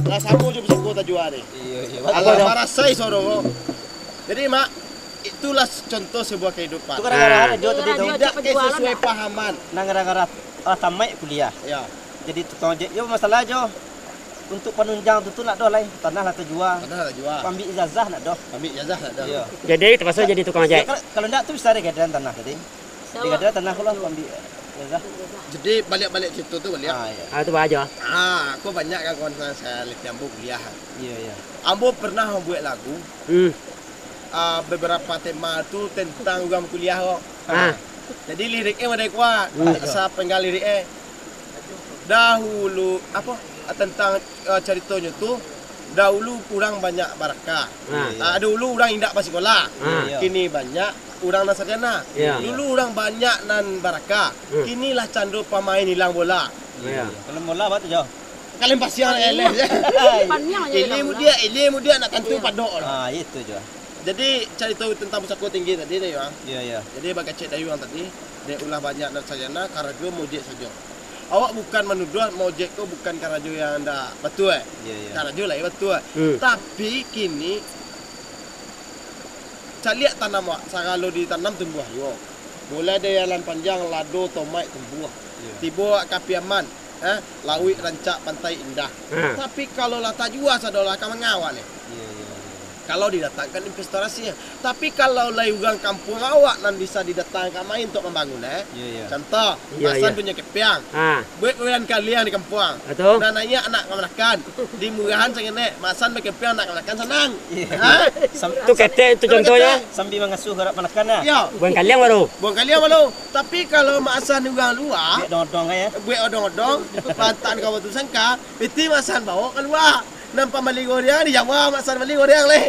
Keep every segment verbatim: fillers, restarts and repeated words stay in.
Lah samo jo pusako tajua ni. Iyo, iyo. Alah, marasai suaro ko. Jadi, Mak, itulah contoh sebuah kehidupan. Tu gara-gara Ah. radio tadi tu. Indak ke sesuai pahaman. Nah, gara-gara, ah, tamaik kuliah. Ya. Jadi tukang ojek. Yo, masalah jo. Untuk panunjang tu, tu nak doh lai. Tanah lah tajua. Tanah lah tajua. Ambiak ijazah nak doh. Ambiak ijazah nak doh. Iyo. Jadi, terpaksa jadi tukang ojek. Yo, kalau, kalau ndak tu bisa digadean tanah tadi. Digadean tanah ko lah, ambiak ijazah. Jadi, baliak-baliak carito tu baliak. Ah, iyo. Ah, tu bah ajo. Ah, ko banyak kan kawan saya, saya lihat ambo kuliah. Iyo, iyo. Ambo pernah mambuek lagu. Hmm. Ah, beberapa tema tu tentang urang kuliah ko. Ah. Jadi liriknyo mandai kuat. Hmm. Asa penggal liriknyo. Dahulu, apo, tentang, ah, caritonyo tu, dahulu urang banyak barakah. Ah. Ah, dahulu urang indak basikolah. Ah. Kini banyak urang nan sarjana. Iya. Dulu urang banyak nan barakah. Hmm. Kini lah cando pamain ilang bola. Iya. Kalau bola apa tu, Jo? Kalian pasiang eleh. Paniang aja. Ilia mudiak, ilia mudiak nak tantu padok lah. Ah, itu jo. Jadi, carito tentang pusako tinggi tadi deh, Yuang. Iya, iya. Jadi, bagacek dayuang tadi, dek ulah banyak nan sarjana, karajo maojek sajo. Awak bukan manuduah maojek ko bukan karajo yang ndak batua, eh. Iya, iya. Karajo lah, iya, batua. Hmm. Tapi, kini, caliak tanam awak, sagalo ditanam tumbuah juo. Mulai dari jalan panjang, lado, tomaik tumbuah. Iya. Tibo awak ka Piaman, eh, lauik rancak, pantai indah. Hmm. Tapi, kalau lah tajua sadolah, ka manga awak lai. Iya, iya, iya. Kalau didatangkan investor asing. Tapi kalau lai urang kampuang awak nan bisa didatangkan main untuak mambangun, eh. Iya, iya. Contoh, Iya, Hasan iya. punyo kepiang. Ah. Buek pemilihan kaliang di kampuang. Betul. Nan naiak anak kamanakan. Di murahan sangenek, Mak Hasan bakepiang anak kamanakan sanang. Iya. Ha? Sam- Tu ketek tu Kalau contohnyo. ketek. Sambil mangasuh anak kamanakan lah. Yo. Buang kaliang baru. Buang kaliang baru. Tapi kalau Mak Hasan urang lua, Buek odong-odong, eh. buek odong-odong, pantan ka Batu Sangka, piti Mak Hasan bawa kalua. Nan pambali goreang di Jawa, Mak Hasan bali goreang leh.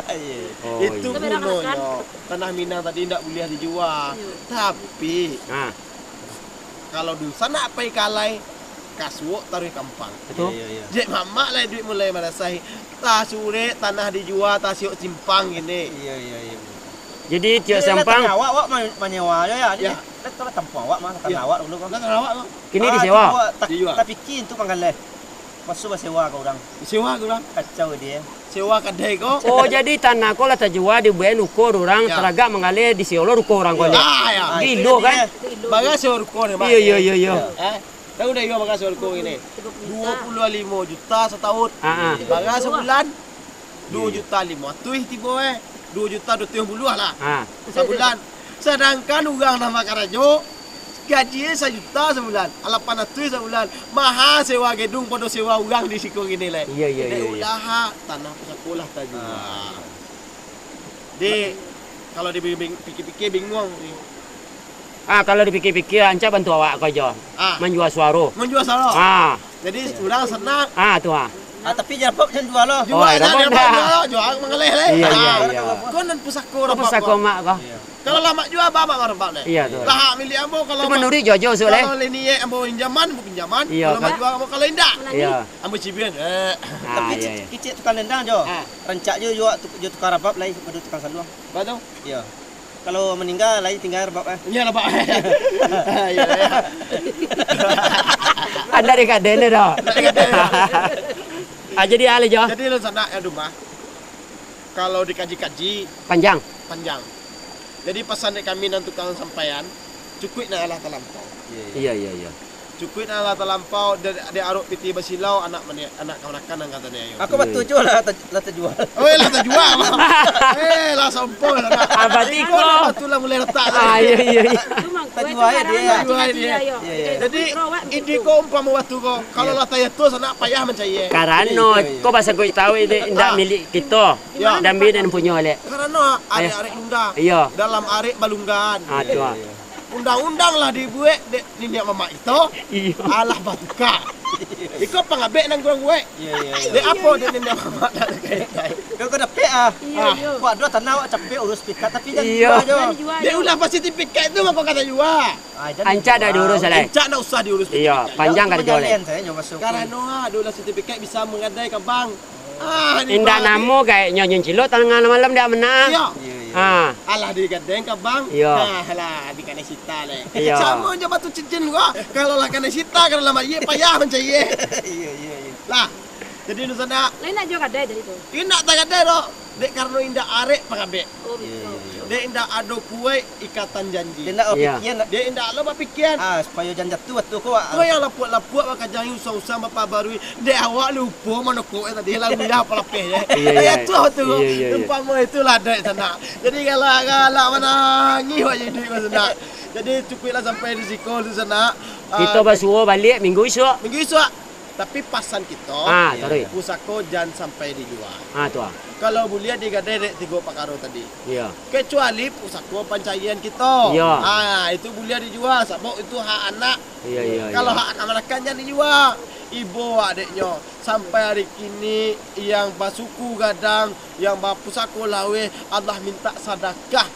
Iya. Oh, Itu iya. gunonyo. Tanah Minang tadi ndak buliah dijua. Iya. Tapi, Ah. kalau dunsanak pai ka alai, ka suok taruih ka ampang. Betul. Iya, iya, iya. Jek mamak lai duit mulai marasahi. Tah surek tanah dijua, tah siok simpang kini. Iya, iya, iya. Jadi, tiok Jadi, lah simpang tanah awak, awak ma-, manyewa aja ya. Ini Ya. lah, lah tampuang awak mah, tanah Ya. awak dulu kan. Lah tanah awak tu. Kini Ah, disewa. tibo ta-, Dijua. tapikir untuk manggaleh. Pasu basewa ka urang. Sewa ka urang. Kacau dia. Sewa kadai ko. Oh, jadi tanah ko lah tajua, dibuek ruko urang, Ya. taragak manggaleh, disewa lo ruko urang ko Ya. je. Ah, ya. Ah, itu Gilo, jadi kan? dia. Bara sewa ruko ni, Mak? Iya, iya, iya, iya. Eh, tahu dah, iya, bara sewa ruko ini. Dua puluh lima juta setahun. Ah, ah. Bara sebulan, Iya, iya. dua juta lima ratus tibo, eh. Dua juta dua ratus puluh lah. Ah. Sabulan. Sadangkan urang nan bakarajo, gaji sajuta sabulan, lapan ratus sabulan. Maha sewa gedung pado sewa urang di siko kini lai. Iya, iya, Dek iya, iya. ulah tanah pusako lah tajua. Ah. Dek, kalau dipikir-pikir bingung ni. Ah, kalau dipikir-pikir, rancak bantu awak ko jo. Ah. Manjua suaro. Manjua suaro. Ah. Jadi, urang sanang. Ah, tu, ah. Ah, tapi jan rabab jan jua lo. Jua, Oh, jan rabab rabab dah. jua lo, jua manggaleh lai. Iya, iya, Ah. iya. Ko nan pusako Ko rabab pusako ko. mak ko. Iya. Kalau lah mak jua, ba mak rabab lai. Iya, tu. Lah, hak milik ambo, kalau Tu mak, manuruik jo, jo, Suk, lai. kalau lai niaik ambo pinjaman, ambo pinjaman. Iya, Kalau mak kan? jua, ambo kalau indak, Iya. ambo cibian. Eh. Ah, Tapi iya, cik, iya. kicik tukang dendang jo. Ah. Rancak jo, jo, tu-, jo tukang rabab lai, pado tukang saluang. Batua. Iya. Kalau maningga, lai tingga rabab, eh. Iya, rabab. Iya, iya. Anda dekat dia ni dah. Anda dekat dia dah. Ah, jadi alih jo. Jadi, lo sanak ya, Dumah. Kalau dikaji-kaji, Panjang. panjang. Jadi, pasan dari kami nan tukang sampaian, cukuik nak alah talampau. Iyo, iyo, iyo. Cukuik nan lah talampau, dek, dek arok pitih basilau, anak mani-, anak kamanakan nan kato ni, ayo. Aku batuju lah, ta-, lah tajual. Oi, lah tajual, Bang. Eh, lah sompoi lah, nak. Abah Tiko. Iko lah batu lah mulai latak tu. Ah, iyo, iyo, iyo. Tajual, yo, dia. Tajual, yo. Iyo, iyo. Jadi, ide ko umpamo batu ko. Kalau lah tayato, sanak payah mancari. Karano, iyo, iyo, ko pasal ko tahu ini indak milik kito. Iyo. Diambil dan punyo alek. Karano arek-arek lungga. Iyo. Dalam arek balunggaan. Ah, tu ah. Iyo, iyo. Undang-undang lah dibuek dek niniak mamak kito. Iyo. Alah batuka. Iko pangabek nan kurang buek. Iyo, iyo, iyo. Dek apo dek niniak mamak nak dek. Kau, kau dapek ah. Iyo, ah, iyo. Kau ado tanah awak capek urus sertifikat tapi jan dijual jo. Iyo. Jan dijual jo. Dek ulah pasitifikat tu mako kata jual. Ah, jan dijual. Rancak dak diurus alai. Rancak dak usah diurus sertifikat. Iyo, panjang karajo alai. Karano ah, ado ulah sertifikat bisa manggadai ka bank. Ah, di Indak balik. Namo kayaknyo nyincilok tangah malam dak mena. Iyo. Iyo, iyo. Ah. Alah digadeng ka bank. Iyo. Ah, lah dikanai sita leh. Iyo. Samo jo batu cincin ko. Kalau lah kanai sita, kalau lah mayik, payah mancari. Iyo, iyo, iyo. Lah. Jadi, dunsanak. Lain nak juo gadai tadi tu. Indak tagadai doh. Dek karano indak arek pangabek. Oh, betul. Iyo, iyo, iyo. Dek indak ado kuaik ikatan janji. Dia ndak Iya. bapikian. Dia indak lo bapikian. Ah, supayo jan jatuah tu ko, ah. Ko yang lapuak-lapuak bakajangi usang-usang bapabarui. Dek awak lupo manokok tadi lah guyah palapeh je. Iya, iya. Eh, tu apa tu? Iya, iya, iya. Umpamo itulah dek sanak. Jadi galak-galak manangih wak jadi ko sanak. Jadi cukuiklah sampai di siko tu sanak. Kito Ah, basuo baliak minggu isuak. Minggu isuak. Tapi pasan kito, Ah, taruih. pusako jan sampai dijua. Ah, tu ah. Kalau buliah digadai dek tigo pakaro tadi. Iya. Kecuali pusako pancarian kito. Iya. Ah, itu buliah dijua, sabab itu hak anak. Iya, iya, Kalau iya. hak kamanakan jan dijua. Ibo adeknyo, sampai hari kini yang basuku gadang, yang bapusako laweh, alah mintak sadakah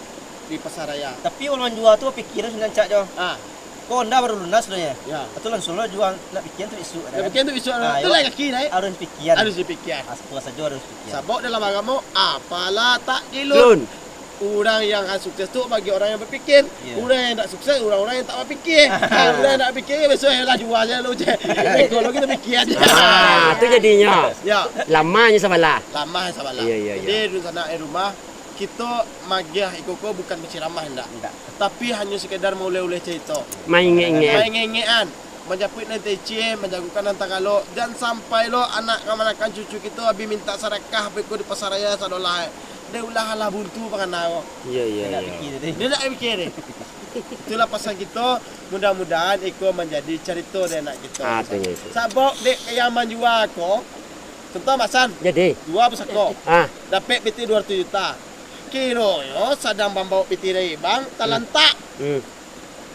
di pasaraya. Tapi urang jua tu pikiran sudah rancak jo. Ah. Ko Honda baru lunas sudah ya? Ya. Atau langsung lo jua nak pikian tu isuak, Nak kan? pikian tu isuak, Ah, tu yo. lah kaki naik. Harus pikian. Harus dipikian. As-, puas sajo harus pikian. Sabab dalam agamo, apalah tak Lun. Lun. Urang yang sukses tu bagi orang yang berpikir. Ya. Urang yang tak sukses, urang-urang yang tak berpikir. Ha, urang yang tak pikir, besok yang lah jua je lo je. Beko lo kito pikir je. Ah, tu jadinyo. Ya. Lamanyo sabalah. Lamah sabalah. Ya, ya, Jadi, ya. dunsanak di rumah, kito magiah iko ko bukan baceramah, ndak. Ndak. Tapi hanyo sekedar mauleh-uleh carito. Maingek-ingek. Maingek-ingekan. Manjapuik nan tece, manjagokan nan tagalok. Jan sampai lo anak kamanakan cucu kito abih mintak sadakah beko di pasaraya sadolah. Dek ulah alah buntu pangana ko. Iya, iya, Dia nak iya. pikir tadi. Dia nak pikir ni. Itulah pasan kito, mudah-mudahan iko manjadi carito dek anak kito. Ah, tu, ya, tu. Sabab dek yang manjua ko, contoh masan, Jadi. dua pusako. Ah. Dapek pitih dua ratuih juta. Kironyo sadang mambaok pitih dari bank, talantak. Hmm.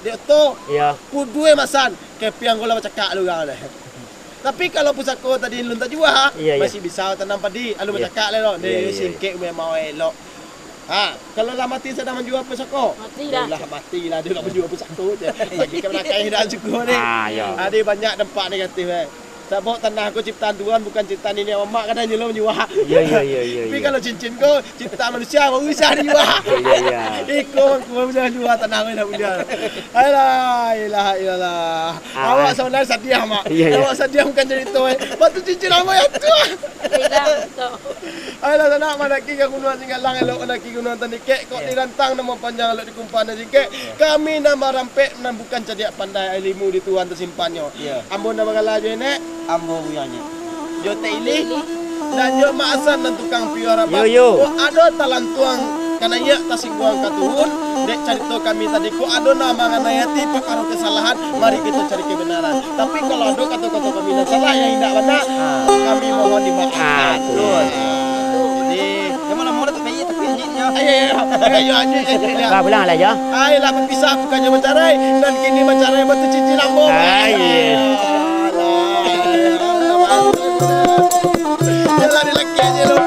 Dek tu, Iya. kudu eh masan, kepiang ko lah bacakak lu urang deh. Tapi kalau pusako tadi alun tajua, Iya, iya. masih bisa tanam padi, alun Iya. bacakak lah lo. Iya, Dek iya, iya. singkek memang elok. Ha, kalau lah mati sadang manjua pusako, Mati dah. Lah mati lah, dia nak manjua pusako je. Bagi ke belakang dah cukup ni. Ah, ya. Ada banyak dampak negatif eh. Sabab tanah ko ciptaan Tuhan, bukan ciptaan niniak mamak, kadang je lo manjua. Iya, iya, iya, iya, Tapi iya. kalau cincin ko ciptaan manusia, baru bisa dijua. Iya, iya. Iko mangko bisa jua tanah ko nak buliah. Alah, ilah, ilah. Ah. Awak sabananyo sadiah, Mak. Iya, iya. Awak sadiah bukan carito eh. Batu cincin ambo yang tu. Ilah, tu. Alah, sanak mandaki ka Gunuang Singgalang, elok mandaki Gunuang Tandikek, kok Iya. dirantang namo panjang, elok dikumpan nan singkek. Iya. Kami nan marampek, nan bukan cadiak pandai, ilimu di Tuhan tasimpannyo. Iya. Ambo nan bagala jo Enek. Ambo Buyang Jek. Jo Tek Ili. Dan jo Mak Hasan nan tukang piuah rabat. Yo, yo. Kok ado talantuang kanaiak tasingguang ka turun, dek carito kami tadi, kok ado nan manganai ati, pakaro kesalahan, mari kito cari kebenaran. Tapi kalau ado kato-kato kami nan salah, yang indak bana, Ah. kami mohon dimaafkan. Ah, betul. Jadi, Yang mana mau dapat bayi tapi anjingnya. Ayo, ayo, ayo, anjing, anjing, anjing. Bah, pulang lah, Jo. Ayolah, berpisah bukannya mencerai, dan kini mencerai batu cincin ambo. Ah, iya. Alah. Yalah, dia laki aja lu.